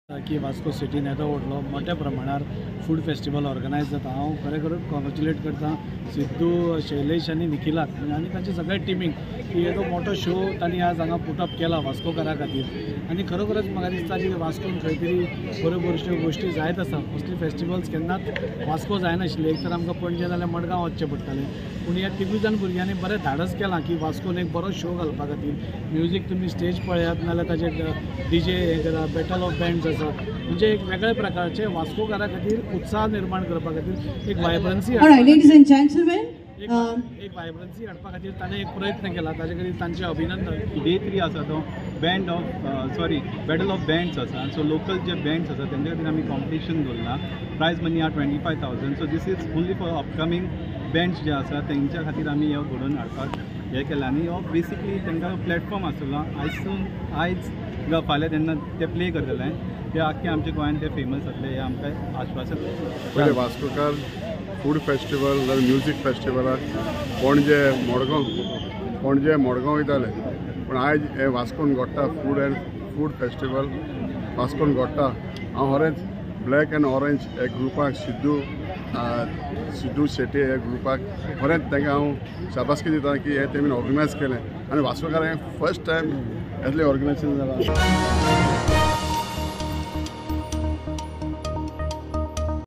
की वास्को सिटीन येदो व्हडलो मोठ्या प्रमाणार फूड फेस्टिवल ऑर्गनायज जाता. हांव खरें खरें कॉंग्रेच्युलेट करता सिद्धू, शैलेश आनी निखिलाक आनी तांच्या सगळ्या टिमीक की येदो मोठो शो तांणी आज हांगा पुटअप केला वास्कोकारा खातीर. आनी खरोखरच म्हाका दिसता की वास्कोन खंय तरी बऱ्यो बऱ्योश्यो गोश्टी जायत आसा. असली फेस्टिवल्स केन्नाच वास्को जायनाशिल्ले. एक तर आमकां पणजे जाल्यार मडगांव वचचें पडटालें, पूण ह्या तिगूय जाण भुरग्यांनी बरें धाडस केलां की वास्कोन एक बरो शो घालपा खातीर. म्युजीक तुमी स्टेज पळयात नाजाल्यार ताजे डीजे हें करा, बॅटल ऑफ बँड्स आसा, म्हणजे एक वेगळ्या प्रकारचे वास्कोकारा खातीर उत्साह निर्माण करपा खातीर एक वायब्रन्सी All right, ladies and gentlemen, एक वायब्रन्सी हाडपा खातीर ताणें एक प्रयत्न केला, ताजे खातीर तांचें अभिनंदन. डे 3 आसा तो band of sorry battle of bands आसा. सो लोकल जे बँड्स आसा तेंच्या खातीर आमी कॉम्पिटिशन दवरलां. प्रायज मनी आहा 25,000. So this is only for upcoming bands जे आसा तेंच्या खातीर आमी हो घडोवन हाडपाक हें केलां. आनी हो बेसिकली तांकां प्लॅटफॉर्म आसतलो आयजसून आयज किंवा फाल्यां तेन्ना ते प्ले करतले ते आख्खे आमच्या गोंयान ते फेमस जातले हें आमकां आश्वासन. पयलें वास्कोकार फूड फेस्टिवल जाल्यार म्युजीक फेस्टिवलाक पणजे मडगांव वयताले, पूण आयज हें वास्कोन घडटा फूड एंड फूड फेस्टिवल वास्कोन घडटा. हांव खरेंच ब्लॅक एंड ऑरेंज ह्या ग्रुपाक सिद्धू शेट्टी ह्या ग्रुपाक खरेंच तांकां हांव शाबासकी दिता की हें तेमी ऑर्गनायज केलें आनी वास्कोकारांक फर्स्ट टायम येतलें ऑर्गनायजेशन जालां.